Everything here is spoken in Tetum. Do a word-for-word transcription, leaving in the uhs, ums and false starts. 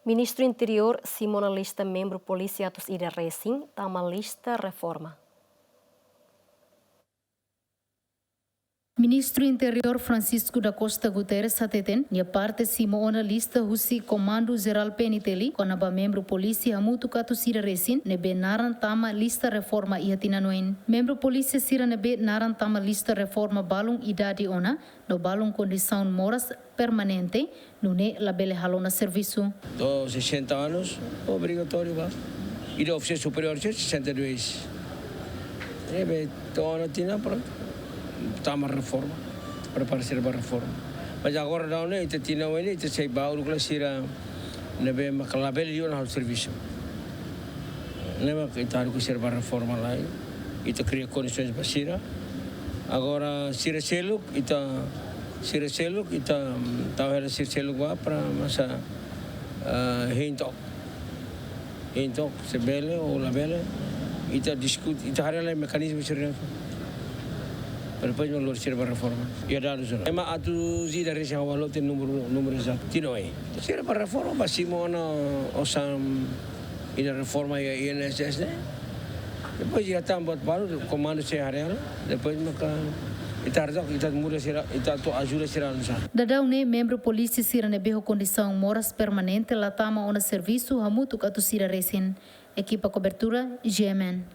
Ministru Interiór simu ona lista membru polísia atus ida resin tama lista reforma. Ministru Interiór Francisco da Costa Guterres hateten, nia parte simu ona lista husi Komandu Jerál P N T L kona-ba membru polísia hamutuk atus ida resin ne'ebé naran tama lista reforma iha tinan oin. Membru polísia sira ne'ebé naran tama lista reforma balun idade ona, no balun kondisaun moras permanente, nune'e labele halo ona servisu. To'o sessenta anos, obrigatóriu ba. I ida ofisiál superiór sessenta e dois. Ne'ebé to'o ona tinan, prontu. Tama reforma. Prepara sira ba reforma. Mas agora daudaun ne'e, ita tinan oin ne'e, ita sei ba uluk lai sira ne'ebé maka labele liu ona halo servisu. Ne'e mak ita haruka sira ba reforma lai. Ita kria kondisoens ba sira. Agora sira seluk, ita, sira seluk, ita, mm, tau hela sira seluk ba para masa, eh, hein took. Hein took, se bele ou labele, ita diskute, ita haree lai mekanizmu sira ne'e. Para depois mak lori sira ba reforma. Iha dadus ona. Ema atus ida resin, ha'u la hatene númeru, númeru ezatu. Tinan oin. Sira ba reforma, ba simu ona osan ida reforma iha I N S S ne'e. Depois iha tan buat balu, komandu sei haree hela. Depois maka ita haree took, ita muda sira, ita atu ajuda sira oinsá. Daudaun ne'e membru polísia sira ne'ebé ho kondisaun moras permanente la tama ona servisu hamutuk atus ida resin. Ekipa kobertura, G M N.